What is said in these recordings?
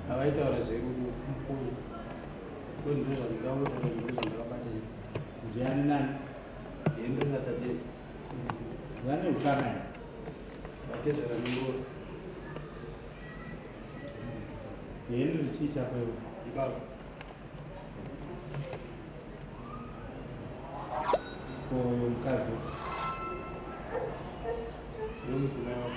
Havaitaura zvekupfuna. Ndozvo zvandingautaura, ndozvo zvandakabata. Ndiani nani? Henry naTatenda. Vane ukama here? Vatezvara nengoro. Henry chii chako iwe? Ndibaba. Ko uyo mukadzi? Ndomudzimai wako.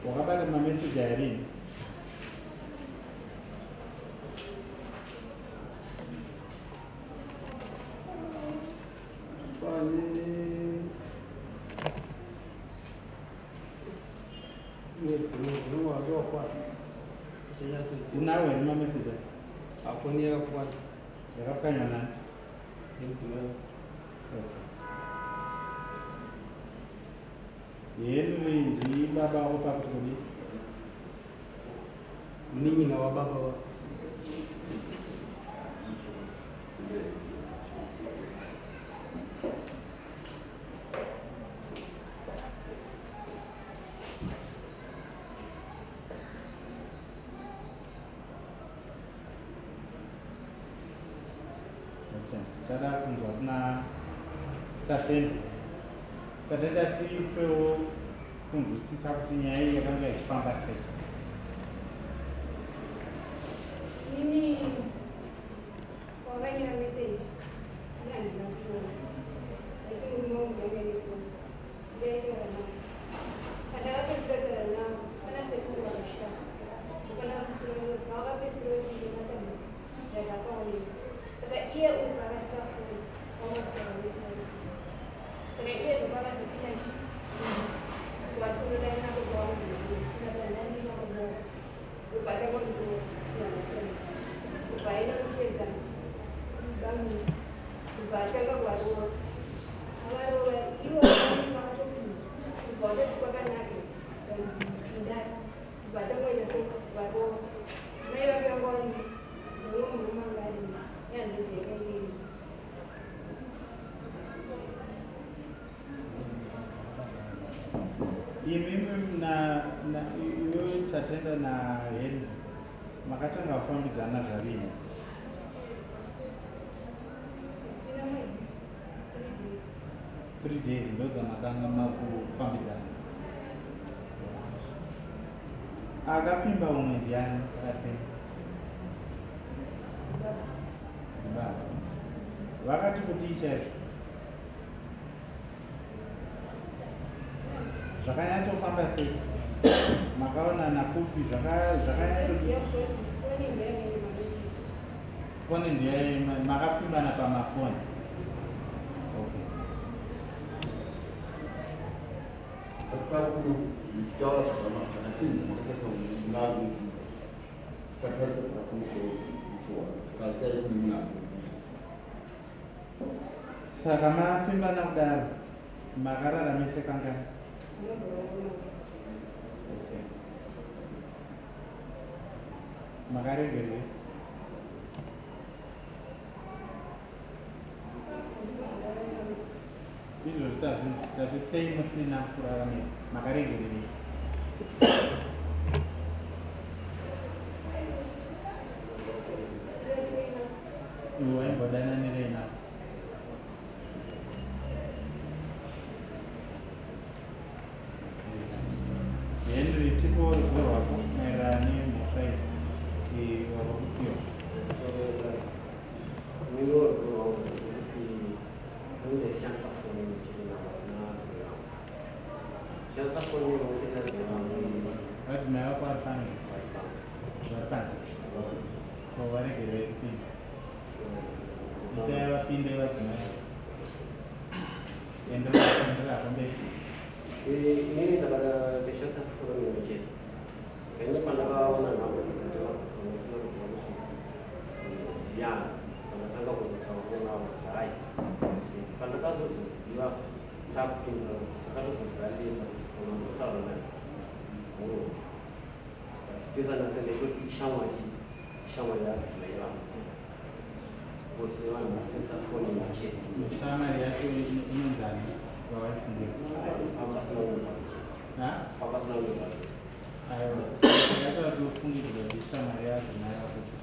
Wakabata mameseji arini? Pane mwedzi unenge wati wakwana. Uchanyatsoziva. Unawo here mameseji acho? Afoni yakakwana. Yakapwanywa nani? Nemudzimai wako. Okay. Henry ndibaba wako pakuti kudii? Munin'ina wababa wako. Tichada kunzwa kuna Tatenda. Tatenda, tipewo kunzwisisa kuti nyaya iyi yakanga ichifamba sei. Ini wakanyora message, ini handina kuona. Asi murume wangu yanga ine foni, ndaitaura navo. Pandakapedzisira kutaura navo, pana sekuru vakasvika. Pavakapedzisira kuti matambudziko, ndakapaoneka. Saka iye uyu paakatira foni, wanga kutaura netaura. Saka iye ndopakazopinda chi kuvatonodana nako kwavangu ndandina kuboka. Ndobva atanga kundiroa. Kubva aenda kuchiedza bamwe, kubva atanga kuvarova. Avarova, ivo vakatopinda. Kubva vatoti kwakanaka, vanzi pindai. Kubva atanga kuita sekuvarova. Mai vake vanga vari mumwe murume anga arimo, nehanzvadzi yake iri. Imimi na iwe Tatenda naHenry makatanga kufambidzana zvarini? Hatina mwedzi, 3 days. 3 days ndodzamakanga makufambidzana. Akapfimba umwe ndiani pakati penyu? Baba. Ndibaba. Vakati kudii chaizvo? Zvakanyatsofamba sei? Makaonana kupi? Zvakanyatsodii? Foni ndiyanga ine mamessage. Foni ndiye makapfimbana pamafoni. Okay. Patisakuru ndichitaura zvakachinja makatarisa munhu usatarisa pasi musoro tarisai kune munhu ari. Saka mapfimbana kudaro, makarara mese kangani? Okay. Makaregerei? Izvozvi tazvinzwa. Tati sei musina kurara mese? Makaregererei? Iwe waimbodananirei navo? Henry, tipo ruzivo rwako maererano nemhosva iyi wakakupiwa. Mino ruzivo rwangu ndezvekuti ndishandisa foni chete nadzimai vangu, shandisa foni imwe chete nadzimai vangu. Vadzimai vako vari pano? Vari panze. Vari panze ko? Varegerei kupinda. Itai vapinde vadzimai. Enderera pamberi. Inini ndakatoshandisa foni imwe chete, saka ini pandakaona nhamba idzi ndisina kuziva kuti ndiani, pandatanga kungotaurawo navo kuti hai, pandakazozoziva takupinda, ndakatozoziva later unondotaura naye murume, but pesana sendekuti ishamwari, ishamwari yadzimai vangu. Vose vanhu vasenzesa foni imwe chete. Shamwari yacho inonzani vawaifungira? Pasina kunyorwa. Ha? Pasina kunyorwa. Aiwa, yakatofungidzwa kuti shamwari yacho nayo kuti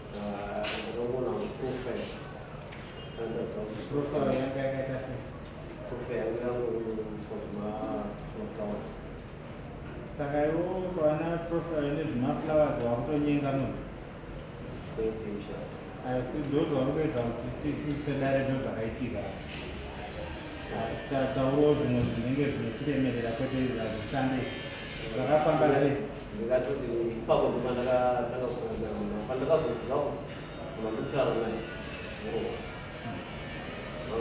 Ndakaona profile. Sandaziva kuti profile yanga yakaita sei? Profile yangu yangoiswa zvimaflowers. Saka iwo ukaona profile ine zvimaflowers wakutonyenga munhu? Kwete usha. Aiwa, si ndo zvauri kuedza kuti tisu sedare ndo zvakaitika. Taurawo zvimwe zvinenge zvine chiremerera kwete hazvishande. Zvakafamba sei? Ndingatoti ipapo ndipo pandakatanga kuona, pandakazoziva kuti mandikutaura naye muroora.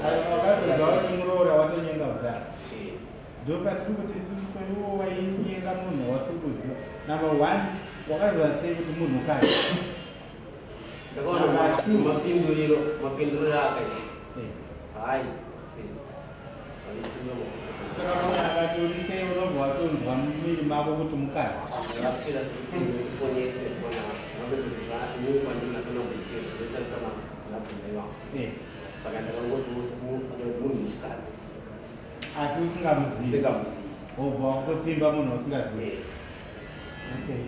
Aiwa, wakazoziva kuti muroora watonyenga kudhara. Ndopatiri kuti isusu iwo wainyenga munhu wasiri kuziva. Number one, wakaziva sei kuti munhukadzi? Ndakaona Number two. mapinduriro akaita. Hayi, sei. Vaitumira Saka munhu akatori sei unobva watonzwa mumuviri mako kuti mukadzi? Ndakafira sekuti foni yese fona madzimai vangu. Saka ndakangoti munhu wechikadzi. Asi usingamuzivi? Usingamuzivi. Wobva wakutopfimba munhu usingazivi. Okay.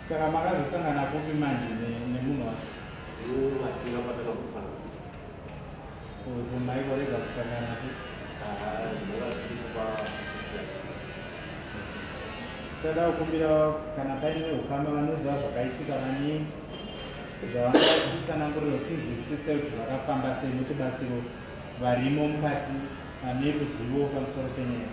Saka makazosangana kupi manje nemunhu wacho? Hatina patakambosangana. Maikorega kusangana sei? Zvanga zvisipo pa Sada kukumbira kana paine ukama vanoziva zvakaitika vane zvavangatitsanangurira kuti tinzwisise kuti zvakafamba sei, mutibatsiro varimo mukati vane ruzivo pamusoro penyaya.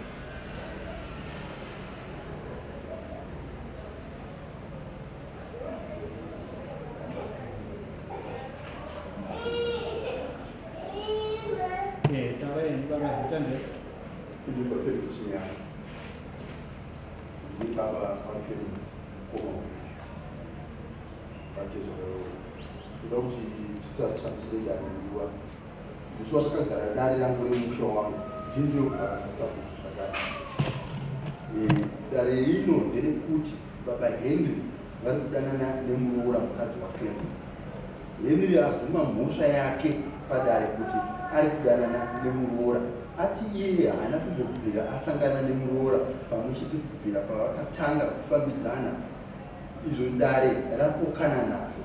Taurai henyu baba, zita ndei? Ndibva Felix Chinyama. Ndi baba vaClemens mukoma vatezvaro. Toda kuti tisatranslate anodiwa. Musi watakagara dare rangu remusha wangu, ndini ndinogara sabhuku zvakare. Dare rino nderekuti baba Henry vari kudanana nemuroora mukadzi waClemens. Henry abvuma mhosva yake padare kuti ari kudanana nemuroora. Ati iye haana kumbobvira asangana nemuroora pamwe chete kubvira pavakatanga kufambidzana, izvo dare rapokana nazvo.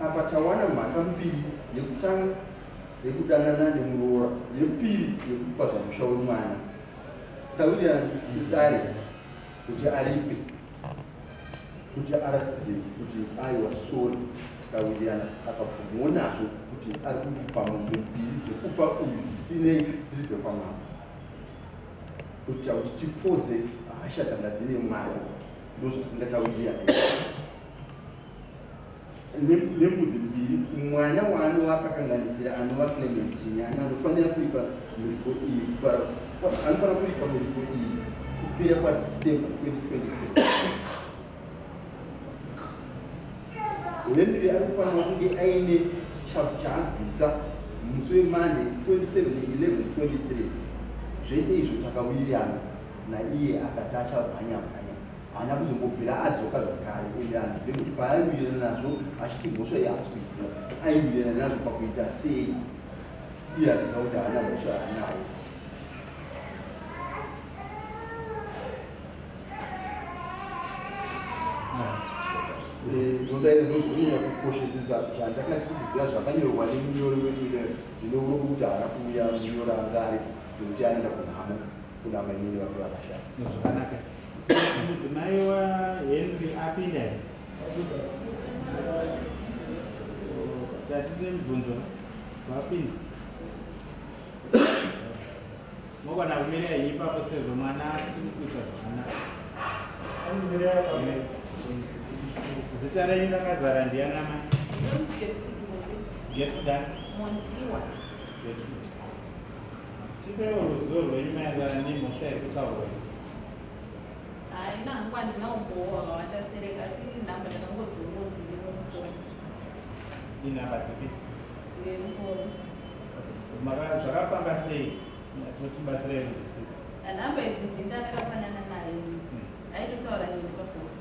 Apa tawana mhaka mbiri, yekutanga yekudanana nemuroora, yepiri yekupaza musha wemwana. Tawirirana sedare kuti aripe, kuti aratidze kuti aiwa sorry. Tikawirirana, akabvumawo nazvo kuti ari kuripa mombe mbiri dzekupa uyu dzisinei dziri dzekwamambo, kuitira kuti tipodze hasha dzanga dzine mwana. Ndozvatinga tawirirana nembudzi mbiri. Mwana waanova akakanganisira anova Clemens Chinyanga anofanira kuripa muripo iyi, anofanira kuripa muripo iyi kupera kwaDecember 2023. Henry ari kufanira kunge aine chaabvisa musi weMonday 27 11 23. Zvese izvo takawirirana naiye, akati achamhanya mhanya, haana kuzombobvira adzoka zvakare. Ende handizivi kuti paaiwirirana nazvo achiti mhosva iyi haasi kuiziva, aiwirirana nazvo pakuita sei? Iye hatiziva kuti haana mhosva yaanayo. Ndodaira ndozvonyanya kukoshesesa zvandakati kuziva zvakanyorwa nemunyori wedu. Ndine urombo kuti haana kuuya munyori, anga ari nekuti aenda kunhamo kuna mainini vake vakashaya. Zvakanaka. Mudzimai waHenry apinda here? Tatine mubvunzo, wapinda, mogona kumirira ipapo sezvo mwana asiri kuita zvakanaka. Zita renyu rakazara ndianama? Gertrude. Mondiwa. Gertrude, tipewo ruzivo rwenyu maererano nemhosva iri kutaurwa. Haina hangu, handina umbowo hwakawanda stereka, asi nhamba ndakangodziona dziri mufoni. Inhamba dzipi? Dziri mufoni. Zvakafamba sei? Totibatsirai kunzwisisa. Nhamba idzi ndinda ndakafanana naye, aitotaura neni pafoni.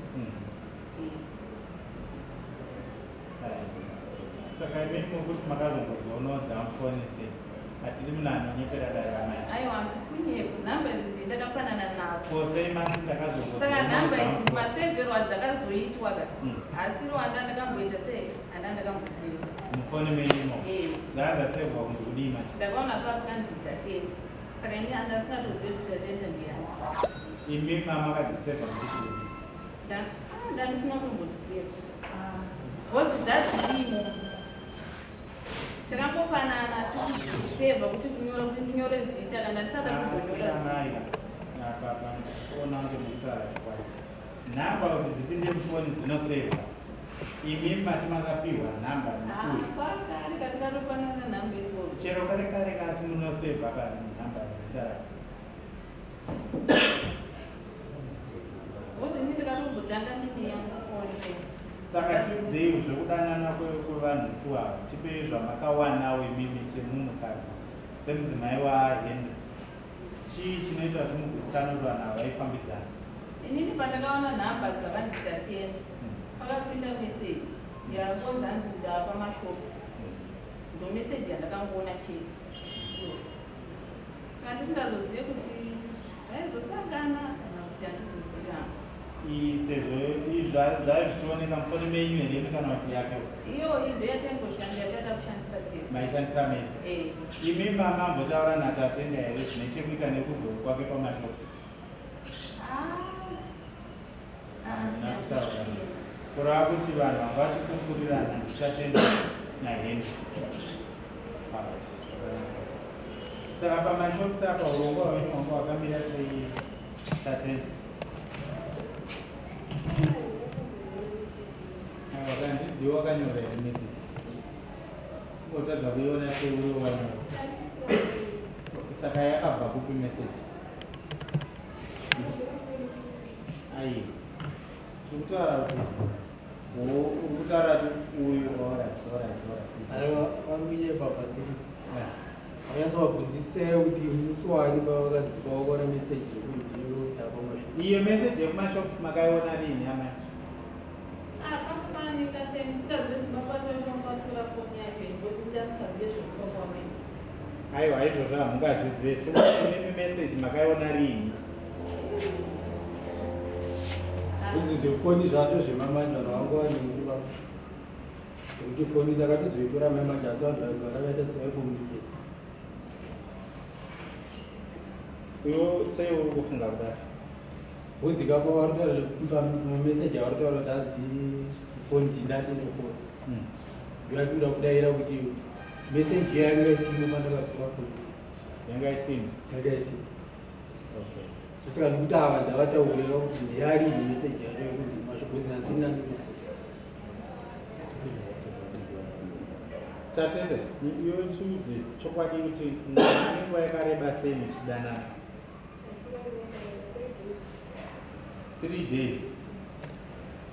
Saka imimi mukuti makazongodzionawo dzamufoni sei? Hatiri munhu anonyepera dare amai. Aiwa, handisi kunyepa. Nhamba idzi ndi ndakafanana navo. Ko sei mati Saka ndakazongodzionawo nhamba idzi dzamufoni? masevhero adzakazoitwa ka, asiriwo anda ndakamboita sei, anda ndakamboziva. Mufoni menyumo Eh. dzanga dzasevhwa kunzi kudii manje? Ndakaona pakanzi Tatenda, saka ini anda ndisingatozivi kuti Tatenda ndiyani. Imi mamakadzisevha kuti kudii? Ndandisina kumbodziseva because dzadzirimo, takangofanana, asi kudzisevha kuti kunyora, kuti ndinyore zita, kana ndisada kumbonyora zita. Amai, apa panoona kunge mukutaura chokwadi. Nhamba kuti dzipinde mufoni dzinosevha. Imi mati makapiwa nhamba nekuyu. Kwakare katikatopanana nhamba idzodzo. Chero kare kare, kasi munosevha kanhamba zita rako. Because ini ndikatombotanga ndine yangu foni. Saka tiudzei zvekudanana kwevanhu tu ava. Tipei zvamakawanawo imimi semunhukadzi, semudzimai waHenry. Chii chinoita kuti mugutsikane kuti vanhu ava vaifambidzana? Inini pandakaona nhamba dzakanzi Tatenda, pakapinda meseji yakonzi hanzi ndapa mashops. Ndo meseji yandakangoona chete, saka ndisingazozive kuti vaizosangana kana kuti handizoziva. Iyi sezvo zvaiva zvichioneka mufoni menyu here imi kana kuti yake? Iyoyi ndoyataingoshanda, yatata kushandisa tese. Maishandisa mese? Eh. Imi mamambotaura naTatenda here zvine chekuita nekuzori kwake pamashops? Hamuna kutaura, kureva kuti vanhu vanga vachikumburirana ndiTatenda naHenry. Alright, zvakanaka. Saka pamashops apa urongwa hwenyu hwanga hwakamira sei, Tatenda? Aiwa, kanzi ndiwe wakanyora here message? Ungotadza kuiona sei uriwe wanyora? Saka yakabva kupi message? Aiwa, tiri kutaura kuti uri kutaura kuti uyu, alright. Aiwa, vari kunyepa pasiri. Vanyatsovabvunzisai kuti musi wani pavakanzi pavakaona meseji yekunzi ndapa mashops. Iyo message yekumashops makaiona rini, amai? Pamba tatenda, ndisingazivi kuti baba vacho vangatora foni yake, because ndasingazivi zvekupa kwamene. Aiwa, izvozvo hamungazvizive. Imimi message makaiona rini? Izvi zvefoni zvato zvemamanje, vanhu vanga vanekuti nekuti foni ndakatozoitora mamanje, asi vanhu vakaita sevaicommunicate. Iwo sei uri kufunga kudaro? Kuzikapo vari kutaura mameseji avari kutaura kuti hanzi foni ndindatine foni, ndoyatinoda kudayira kuti meseji yanga isimo pandakatora foni. Yanga isimo? Yanga isimo. Okay. Saka ndikuti ava ndavataurira kuti ndeyari meseji yacho yekunzi mashokozi handisina ndine foni. Tatenda, iwe chiudze chokwadi kuti nenguva yakareba sei muchidanana? 3 days.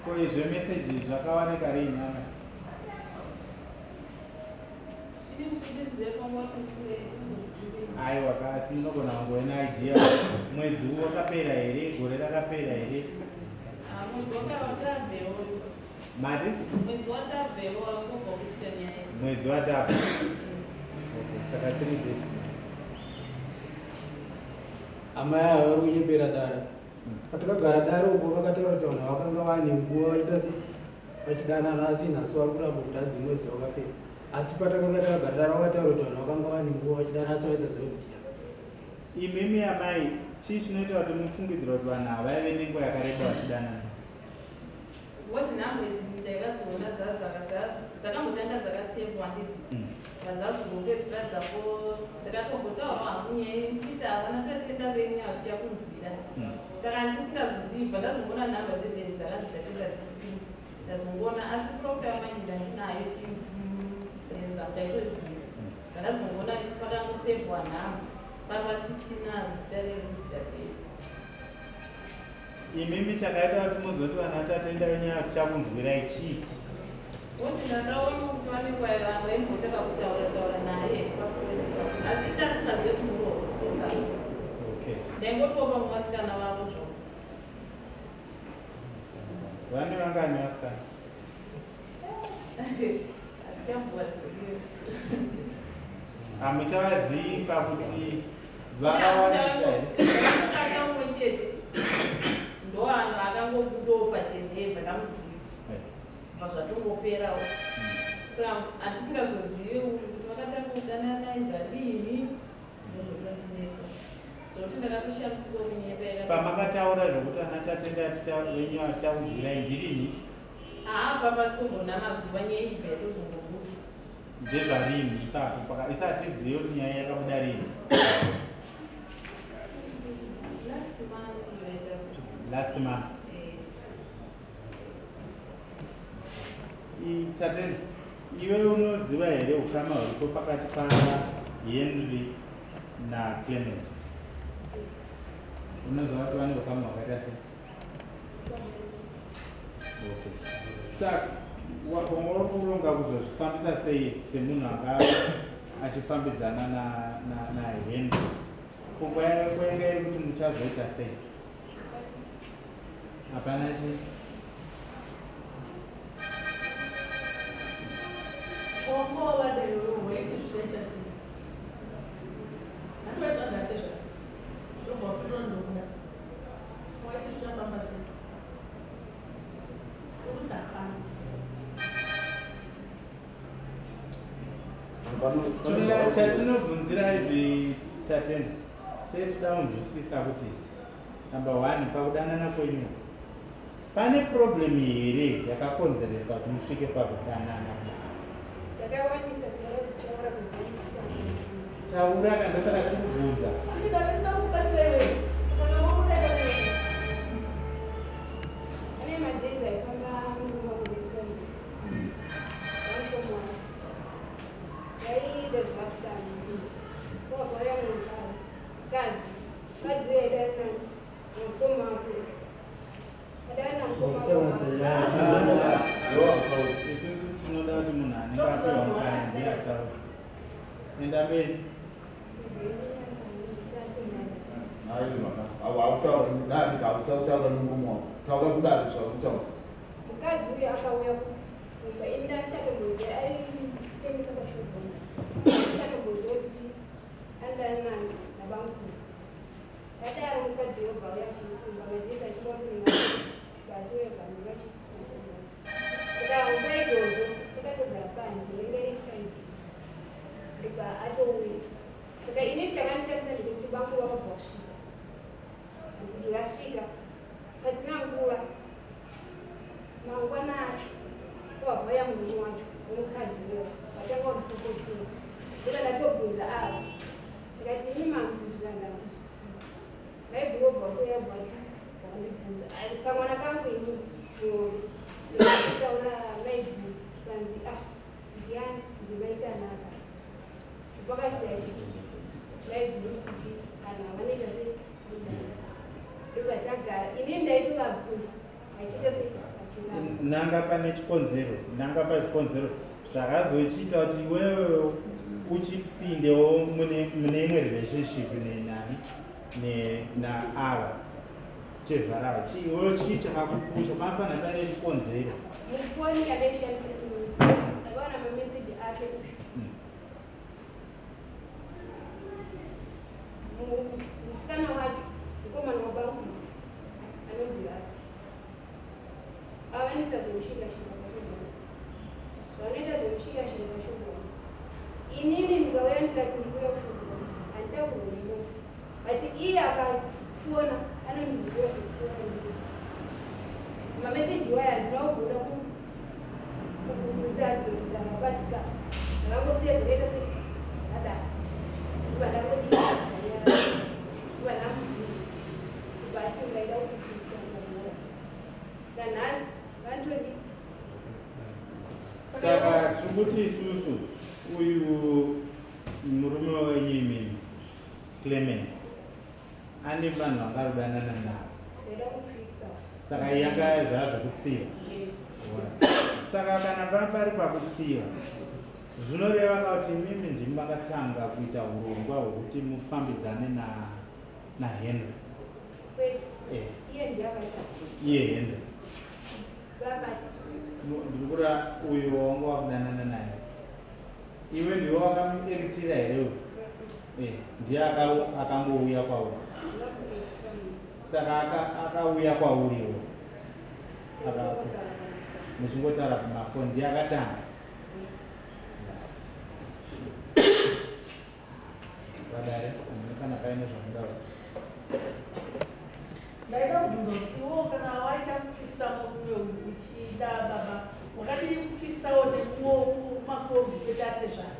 Ko izvemeseji zvakawanika rini, amai? Ini kuti ndizive pamwe kusure. Aiwa, kasi munogona kungove neidea, mwedzi wakapera here, gore rakapera here? Mwedzi wakawatabvewo. Mati? Mwedzi watabvewo wakobva kuita nyaya. Mwedzi watabva. Okay, saka 3 days. Amai ava vari kunyepera dare. Patakagara dare uko vakataura kuti vanhu vakanga vane nguva vachiita se vachidanana, asi nhasi vari kuramba kuti hanzi mwedzi wakapera, asi patakanga takagara dare vakataura kuti vanhu vakanga vane nguva vachidanana, asi vaisaziva kuti ndiani. Imimi amai, chii chinoita kuti mufungidzira kuti vanhu ava vaive nenguva yakareba vachidanana? Because nhamba idzi ndakadziona dzakambotanga dzakasevwa ndidzi, vadzazopedzisira dzako. Ndakatombotaura hangu nyaya yekuti havana Tatenda venyu hatichakunzwira. Saka ndisingazozivi, ndazongoona nhamba dzedze dzakanzi Tatenda dzisimo, ndazongoona. Asi profile manje ndandinayo chienza, ndaitoziva. Ndazongoona pakangosevhwa nhamba papasisina zita rerudzi Tatenda. Imimi chakaita kuti muzoti vana Tatenda venyu hatichakunzwirai chii? Kuti ndakaona kuti vanenge vanhu vaimbotaka kutaura taura naye, asi ndasingazivi kuti muroesa. Ndaingotiwo pamwe vasikana vavo zvo. Vane vangani vasikana? Handichambovazivi. Hamuchavazivi pakuti vakawanisa here? Akanga umwe chete ndo akangobudawo pachenhemba, ndamuziva mazvatongoperawo. Saka handisingazozivi uyu kuti vakatanga kudanana naye zvadini, ndozvotondinetsa zvokuti ndakatoshamisika kunyepa. Pamakataura zvokuti ana Tatenda wenyu hatichakunzwirai, ndirini? Haa, papasikombona mazuva nyaya ibva yatozongobuda. Ndezvarini ipapo? Isati tizive kuti nyaya yakabuda rini. Last month yoenda. Last month? Tatenda, iwe unoziva here ukama huripo pakati paHenry naClemens? Unoziva kuti vane ukama hwakaita sei? Okay, saka wanga uri kuronga kuzozvifambisa sei semunhu anga achifambidzana naHenry? Pfungwa yako yanga iri kuti muchazoita sei? Hapana chi Wongo vadero waiti zvichaita sei? Handivaizvandatezva ndobva wapindura ndokuda waiti zvichafamba sei? Okuti hapana. Chatinobvunzira izvi, Tatenda, tetoda kunzwisisa kuti, number one, pakudanana kwenyu pane problem here yakakonzeresa kuti musvike pakudanana? Takawanisa, tinotaura kubva. Taura ka, ndosaka tikubvunza. Andida kubatsira iwe, saka wakuda. Ane madays aifamba murume kudetsera vamukomana vaiita zvevasikana, wabva mukadzi, mukadzi uyo aidana namukoma wake, adana namukoma. Isusu tinoda kuti munhu anenge apiwa mukana ndiye ataura. Enda mberi. Hausakutaura nemuromo wako, taura kudaro zvauri kutaura. Mukadzi uyu akauya kumba, ini ndasikatomboziva aitengesa pashobhoni, ndasikatomboziva kuti andana nabamukuru. Adaro mukadzi uyo bva uya achikumba madays achingwa batouya bvanhu vachishobhoni. Saka nguva idzodzo takatogara panze, inenge iri Friday, ndobva atouya. Saka ini chakandishamisa ndechekuti bamukuru vakabva kusvika, kuti vasvika pasina nguva, mangwana acho wabva murume wacho wemukadzi uyo, vatanga kumupopotera. Saka ndatobvunza ava, ndikati, "Ini mamuzvizvivanda kuzvisiya." Vaigurobva kutoya bvati vakandibvunza kamwana kangu ini kutaura maiguru, kanzi, "Ah, ndiani?" Ndimaitanaka pakasiya chi maiguru kuti kana vanoita sei, ndobva tagara. Inini ndaitovabvunza vachiita sei, vachiramba. Nanga pane chikonzero, nanga pachikonzero zvakazochiita kuti iwewe uchipindewo mune imwe relationship nenani naava tezvarava. Iwewe chii chakakupusha? Panofanira pane chikonzero. Mufoni yandaishandisa inini ndakaona mameseji ake ushu. Musikana wacho mukomana wabangu anonzi Rasta. Ava vanoita zvemushingashinga pashobhoni, vanoita zvemushingashinga pashobhoni. Inini ndikauya ndikati ndikuuya kushobhoni, handitakurwe nemota, but iye akafona anonzi ndikuuya zvekutora ndii. Mameseji iwaya handina kugona kutaridza kuti ndakabatika, ndakangosiya zvakaita sei zvadaro. Ndobva ndangodii, ndobva ndamubvunza, ndobva ati ungaida kukupfurisa. Saka nhasi vanotodi. Saka tiri kuti isusu uyu murume wenyu imimi, Clemens, ane vanhu vangarudanana navo. Ndaida kupfurisa. Saka yanga zvaa zvekutsiva. Saka kana pari pakutsiva, zvinoreva kuti imimi ndimi makatanga kuita urongwa hwekuti mufambidzane naHenry? Kwete. Eh. Iye ndiye akaita. Iye Henry? Vabati. Ndiri kura uyu wawanga wakudanana naye. Iwe ndiwe wakamuektira here? Ndiye akangouya kwauri. Saka akauya kwauriwo. Muchingotaura pamafoni ndiye akatanga. Vadare, kana paine zvamuda kuziva. Ndaida kubvunza kuti iwewo kana waida kufikisa murume uchida baba wakadii kufikisawo nemakombi kwete atezvara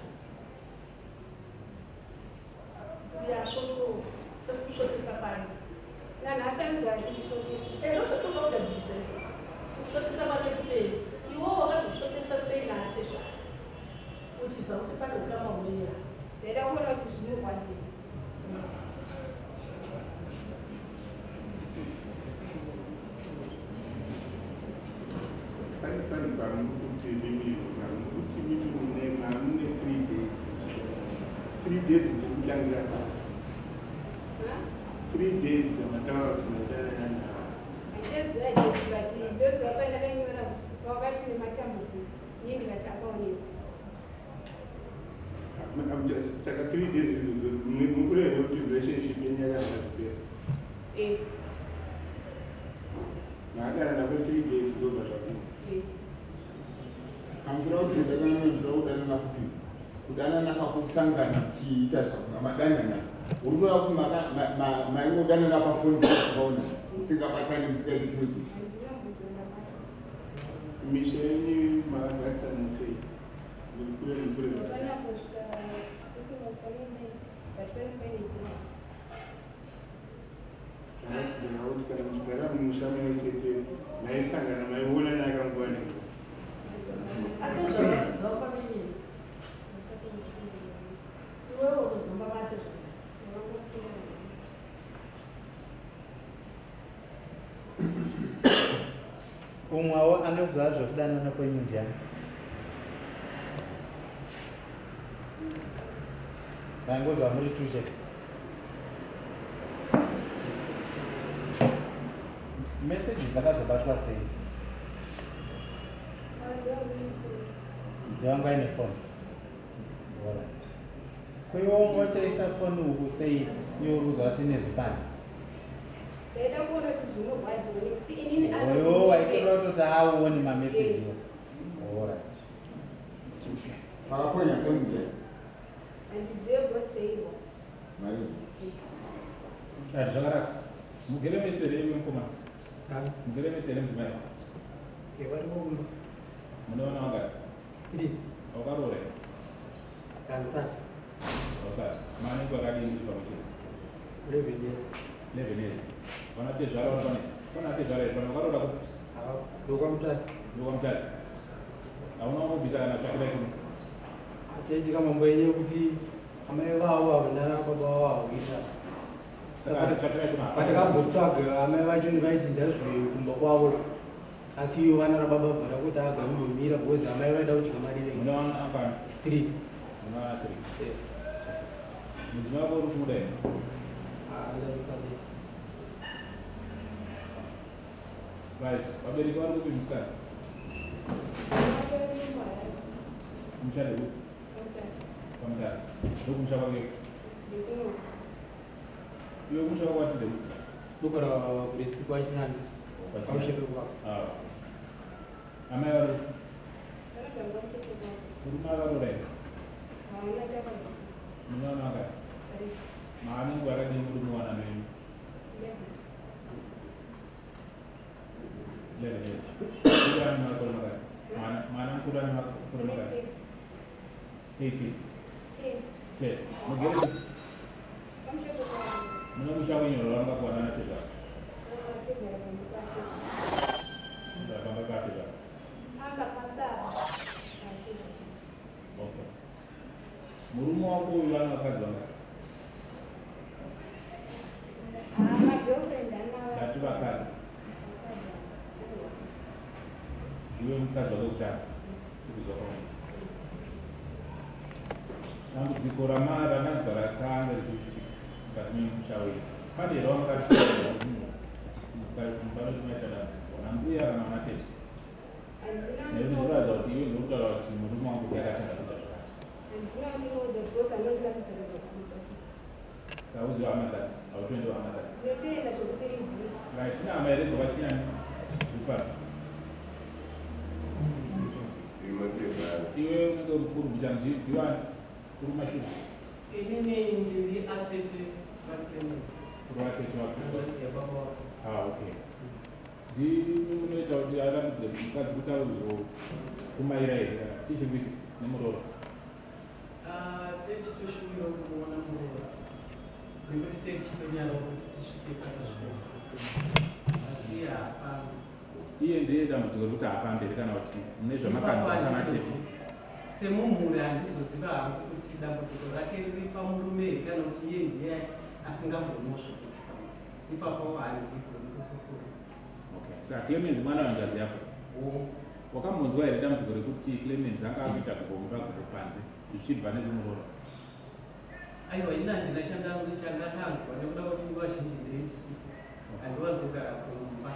yasvoto sekusvotesa kwaita nanhasi anogara achisvotesa ndosvotoda kugadzirisa izvozvo kusvotesa kwake kupei iwewo wakazosvotesa sei naatezvara uchiziva kuti pane ukama hunoyera. Ndaida kuona kuti zvinorwadzei. Pane pamukuti mimi pamukuti mimi mune mune 3 days. 3 days dzekutangira pa 3 days dzamataura kuti madanana. Handichaziva date but ndoziva pandakanyora kuti pawakati nematambudziko inini ndikati akaonekwa. Saka 3 days idzodzo mukureva kuti relationship yenyu yakanga kupera. Madanana kwe 3 days ndobva zvakuma. Hamusura kuti ndakananzira kudanana kupi? Kudanana kakusangana chiita zvakuna madanana. Uri kureva kuti maingodanana pafoni zvakaona musingabatani musingaiti chimwe chinhu. Misha yenyu makagarisana sei? Ndikure ndikure. Zvakati kuti kana muchigara mumusha mumwe chete maisangana maionana kanguva nenguva. Atezvara kuziva kwamini iwewe unozomba maatezvara. Umwewo anoziva zvekudanana kwenyu ndiani? Vaingoziva muri two chete. Meseji dzakazobatwa sei? Ndewanga aine foni. Alright. Kuiwe ungochaisa foni uku sei iwe uri kuziva kuti ine zvipande? Ndaida kuona kuti zvinorwadziwa nekuti inini Iwe waitoda kutoti auone mameseji. Alright. Makaponya foni ndiye? Handizive boss tairwa. Mai. Zvakanaka. Mugere mese here imi mukomana? Mugere mese here mudzimai? Variko kumba. Mune vana vangani? 3. Wakaroora here? Handisati. Hausati. Mane nguva yakadini muri pamwe chete? 11 years. 11 years. Vana tezvara vari pane? Pana tezvara here? Pana wakaroora kupi? Ndokwamutare. Ndokwamutare. Hauna wambobvisa kana tsvakirai kuno? Chaitika mambo yenyu yekuti amai vavo havana baba vavo hakuita. Saka tsvakirai kuno. Patakambotsaga amai vacho vaiti ndazve kumba kwavo. Asi ivo vana rababa bvara kuti agambomira because amai vaida kudya mari venyu. Mune vana vangani? 3. Mune vana 3. Mudzimai wako uri kumuda here? Ndasati. Right. Vabereki vari kupi musikana? Kumusha ndekupi? Kwamutare. Ndokumusha kwake. Iwe kumusha kwako wati ndekupi? Ndogara kuRisipi kwaChinani. Pamushepe kwako. Amai vari kupi? Murume akaroora here? Mune vana vangani? Maane nguva yakadini muri muwanano yenyu? 11 years. Mukuru ane makore mangani? Mwana mukuru ane makore mangani? 18. 10. Mugere kupi? Mune musha wenyu here wamungakuwana natezvara? Pamba patezvara. Okay. Murume wako uyu ane vakadzi vangani? Ndati vakadzi. Ndiwe mukadzi wake kutanga sekuziva kwamaita. Dambudziko randanzwa rakanga richiitika mukati memusha wenyu. Pane here wamungati panoti maita dambudziko vana mbuya kana vana tete? Nekuti zvinoratidza kuti iwe ndiri kutaura kuti murume wangu ndiye akatanga kuita zvakati. Handina wandinoudza because anondiratidza nezvakuita. Saka hama dzake, hautoendiwo hama dzake? Ndinotoenda zvekupiridzira. Right, tine hama here dzokwaChinyani dziri? Iwe unenge mukuru mbichana, ndiwani kuri kumashure? Inini ndiri atete vaClemens. Uri vatete vako? Hanzvadzi yababa wako. Ah, okay. Ndimi munoita kuti arambidze mukadzi kuti azokumaira here, kana chii chiri kuitika nemuroora? Ah, techitoshuwirawo kumuona muroora, nekuti techitonyarawo kuti tisvike patasvika, asi haafambi. Iye ndiye dambudziko rekuti haafambi here, kana kuti mune zvamakanzwa sanatete? Semumhuri handizoziva hangu kuti dambudziko rake riri pamurume here, kana kuti iye ndiye asingagoniwo zvekufamba. Ipapo handigoni kupupura. Okay, saka Clemens mwana wehanzvadzi yako? Wakambonzwa here dambudziko rekuti Clemens anga akuita gumbo gumbo panze zvichibva nekumuroora? Aiwa, ini handina chandakanzwa, nekuda kuti nguva zhinji ndendisipo, handiwanzogara kumba.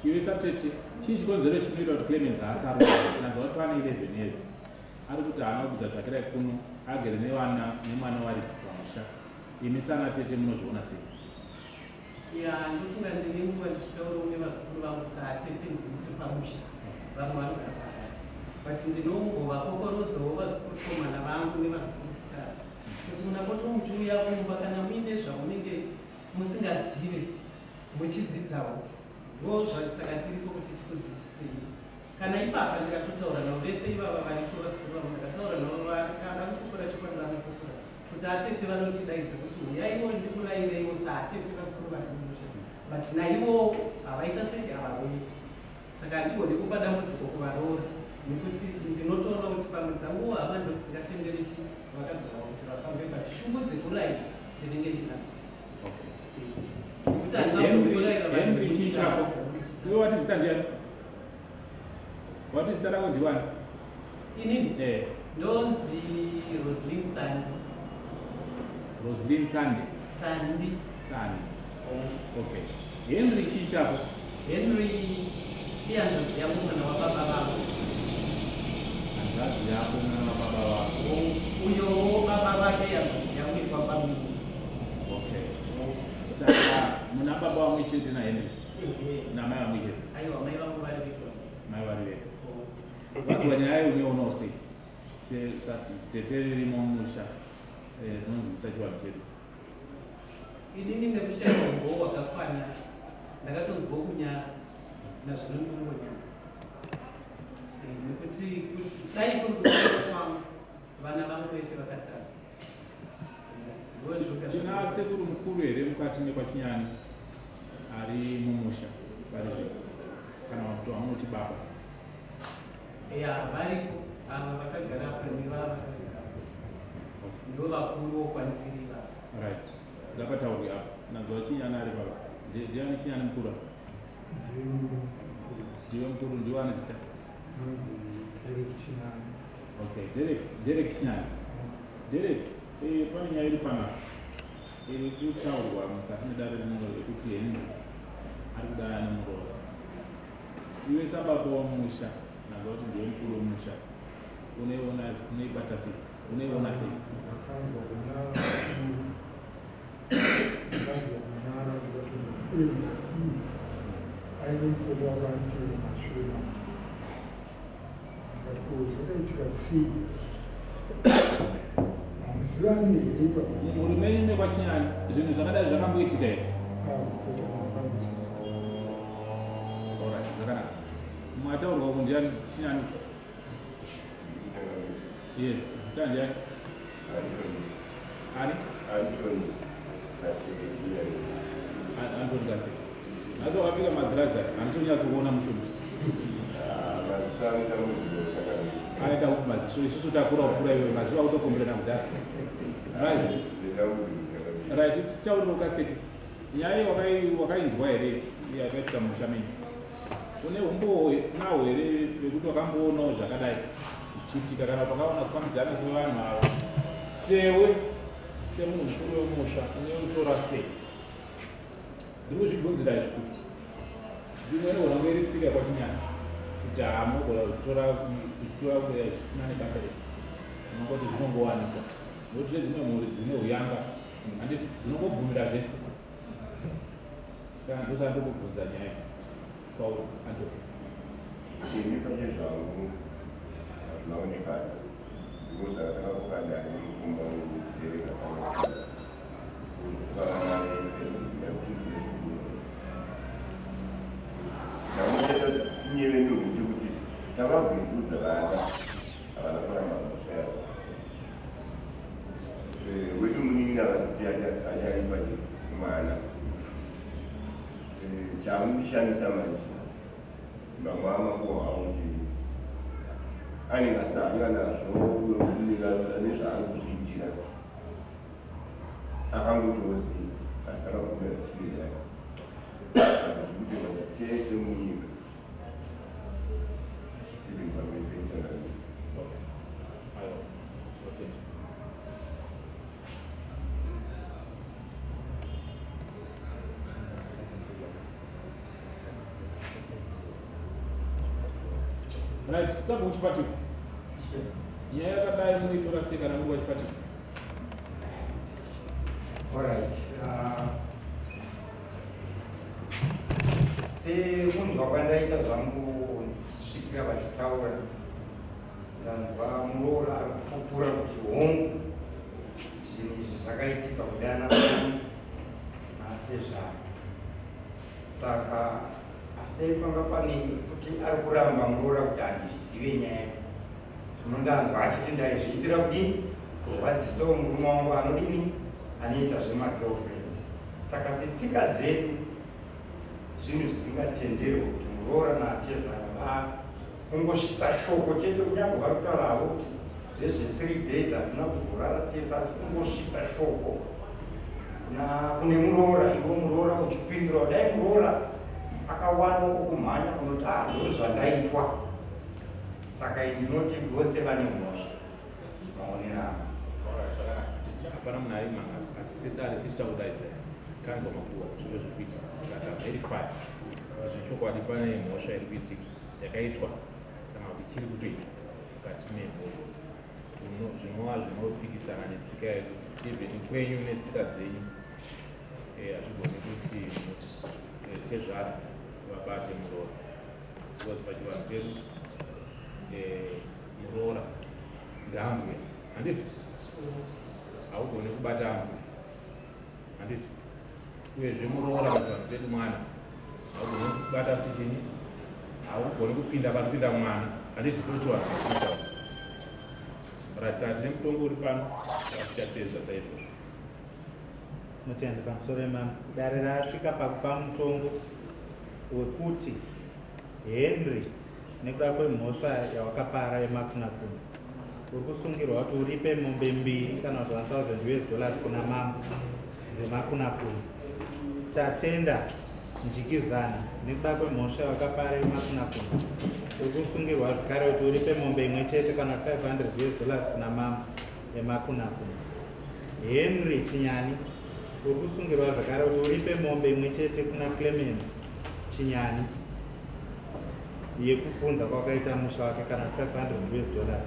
Iwe satete, chii chikonzero chinoita kuti Clemens asaroora? Nanzwa kuti pane 11 years ari kuti haana kubvisa tsvakirai kuno, agere nevana nemwana waridzi pamusha. Imi sana tete munozviona sei? Ya, ndofunga ndine nguva ndichitaurawo nevazukuru vangu. Saatete ndiri pamusha, vamwe vanogara pakati, but ndinongovakokorodzawo vazukurukomana vangu nevazukurusikana kuti munapota muchiuya kumba, kana muine zvamunenge musingazive muchidzidzawo. Ndo saka tiripo kuti tikudzidzisei. Kana ipapa ndikatotaura navo vese ivava varipo, vazukuru vangu, ndakataura navo, vakada kupupura chokwadi, vanopupura kuti atete vanotidaidza kuti uyaiwo ndikurayireiwo saatete vakuru vari mumusha, but naivo havaita sei, havauyi. Saka handigoni kupa dambudziko kuvaroora, nekuti ndinotoona kuti pamwe dzanguwo hama ndo dzisingatenderechi vakadzi vavo kuti vafambe, but shungu dzekurayira ndinenge ndinadzo, nekuti handina kurayira. Henry, chii chako iwe? Wati zita ndiani? Wati zita rako ndiwani? Inini? Eh. Ndonzi Roslin Sandi. Roslin Sandi? Sandi. Sandi, okay. Henry, chii chako? Henry ihanzvadzi yangu, mwana wababa vangu. Hanzvadzi yako, mwana wababa vako? Uyowo baba vake hanzvadzi yangu yekwabamini. Okay, saka muna baba vamwe chete naHenry namai vamwe chete? Aiwa, mai vangu vari vega. Mai vari vega. Vanzwa nyaya unoionawo sei sezitete ririmo mumusha, rinonzwisa chivanhu chedu? Inini nekushayiwa umbowo hwakakwana ndakatonzwa kunyara, nazvino ndinongonyara, nekuti dai kuri kuaa kwangu, vana vangu vese vakatadza. Tina sekuru mukuru here mukati mekwaChinyani ari mumusha vari zvino, kana kuti vamunoti baba? Ya, varipo, ava vakagara apa nevava vakagara apa, ndo vakuruwo kwandiri vava. Right, ngapataurwe apa. Nanzwa Chinyani ari baba. Ndiani Chinyani mukuru apa? Ndiwe mukuru? Ndiwe ane zita? Okay, Derek, Derek Chinyani. Derek, pane nyaya iri panapa iri kutaurwa mukati medare rino yekuti Henry ari kudana nemuroora. Iwe sababa wamusha, nanzwa kuti ndiwe mukuru wemusha, unoiona, unoibata sei, unoiona sei? Ndakanzwa kunyara kukuru, ndakanzwa kunyara, ndikati muenzi iyi aine mukoma wake anotevera mashure mangu. Ndikati, ko zvakaitika sei? Hamuzivani here ipapa? Mumhuri menyu mekwaChinyani zvinhu zvakadai zvakamboitika here? Kwete, handakambozvinzwa. Alright, zvakanaka. Mumwe ataurwa uku ndiani? Chinyani? Yes, zita ndiani? Ani? Antony. Antony Gase. Nhasi wakapfeka magirazi aya, handisonyatsokuona mushumba. Aita kuti maziso, isusu takura kupfuura iwe, maziso akutokomberana kudhara. Right, titaurire ukaseke. Nyaya iyi wakainzwa here yakaitika mumusha menyu? Une umbowo nawo here wekuti wakamboonawo zvakadai zvichiitika, kana pakaona kufambidzana kwevanhu ava? Sewe semunhu mukuru wemusha unoitora sei? Ndiri kuzvibvunzira izvi kuti dzimwe inogona kunge iri tsika yekwaChinyani. Kuti hamunogona kutora kuchitora zvisina nebasa rese. Unongoti zvinongowanikwa. Nokuti tine dzimwe mhuri dzine huyanga. Handiti dzinongobvumira zvese. Saka ndosaka ndokubvunza nyaya kwauri Antony. Ini pache zvangu hazvina kuonekana because akatanga kukadai nemukumba wekutereka chamuchaita nyeve ndekuti tavabvunzudza vana havana kuramba mhosva yavo. Wedu munin'ina vakati acharipa mwana. Chamundishamisa manje mamwe amakuhwa kuti anenge asina hanya nazvo nezvaari kuzviitira, akangotozi asi akabvumira chiri zvekuti vanhu tese munyika even pamberi pemutanganiro. Aiwa, tinotenda. Right, sabhuku Chipatiko. Nyaya yakadai munoitora sei kana muri kwaChipatiko? Alright. Sekunzwa kwandaita zvangu ndichisvikira vachitaura, ndanzwa muroora ari kupupura kuti hongu, zvinhu izvi zvakaitika, kudana natezvara. Saka asi dai panga pane kuti ari kuramba muroora kuti handizvizive nyaya, zvinondanzwa achiti ndaizviitira kudini, kurwadzisawo murume wangu anodini, anoita zvemagirlfriends. Saka setsika dzedu, zvinhu zvisingatenderwi kuti muroora natezvara kungosvitsa shoko chete, kunyange vari kutaura havo kuti ndezve3 days, hatina kuzorara tese, asi kungosvitsa shoko kune muroora, iwo muroora uchipindura, dai muroora akawana okumhanya kunoti a ndo zvandaitwa. Saka ndinoti vose vane mhosva, maonero angu. Alright, zvakanaka. Hapana munhu aimhanga, asi sedare tichita kudaidza tanzwa makuhwa kuti ndo zviri kuitika, saka taverify zvechokwadi pane mhosva iri kuitika, yakaitwa kana kuti ichiri kutoitwa mukati memhuri, zvinova zvinopikisana netsika yedu, even kwenyu netsika dzenyu. Hazvigoni kuti tezvara vabate muroora, because pachivanhu pedu muroora ndaambuya, handiti? Haugoni kubata ambuya, handiti? Uyezve muroora pachivanhu pedu mwana, haugoni kubata kuti chinyi, haugoni kupinda panopinda mwana, handiti? Tochivanhu zvatinotaura. Right, saka tine mutongo uri pano, tichatedza saizvozvo. Notenda pamusoro yemambo. Dare rasvika pakupa mutongo wekuti Henry, nekuda kwemhosva yawakapara yemakunakuna, uri kusungirwa kuti uripe mombe mbiri kana kuti 1000 US dollars kuna mambo dzemakunakuna. Tatenda Njikizana, nekuda kwemhosva yawakapara yemakunakuna, uri kusungirwa zvekare kuti uripe mombe imwe chete kana 500 US dollars kuna mambo yemakunakuna. Henry Chinyani, uri kusungirwa zvakare kuti uripe mombe imwe chete kuna Clemens Chinyani yekupunza kwakaita musha wake kana 500 US dollars.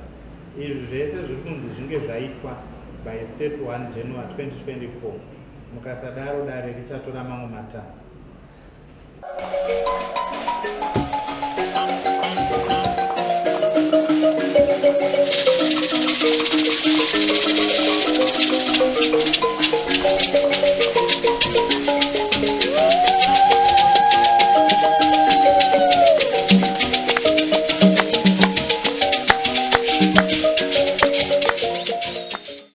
Izvi zvese zviri kunzi zvinge zvaitwa by 31 January 2024. Mukasadaro, dare richatora mamwe matanho.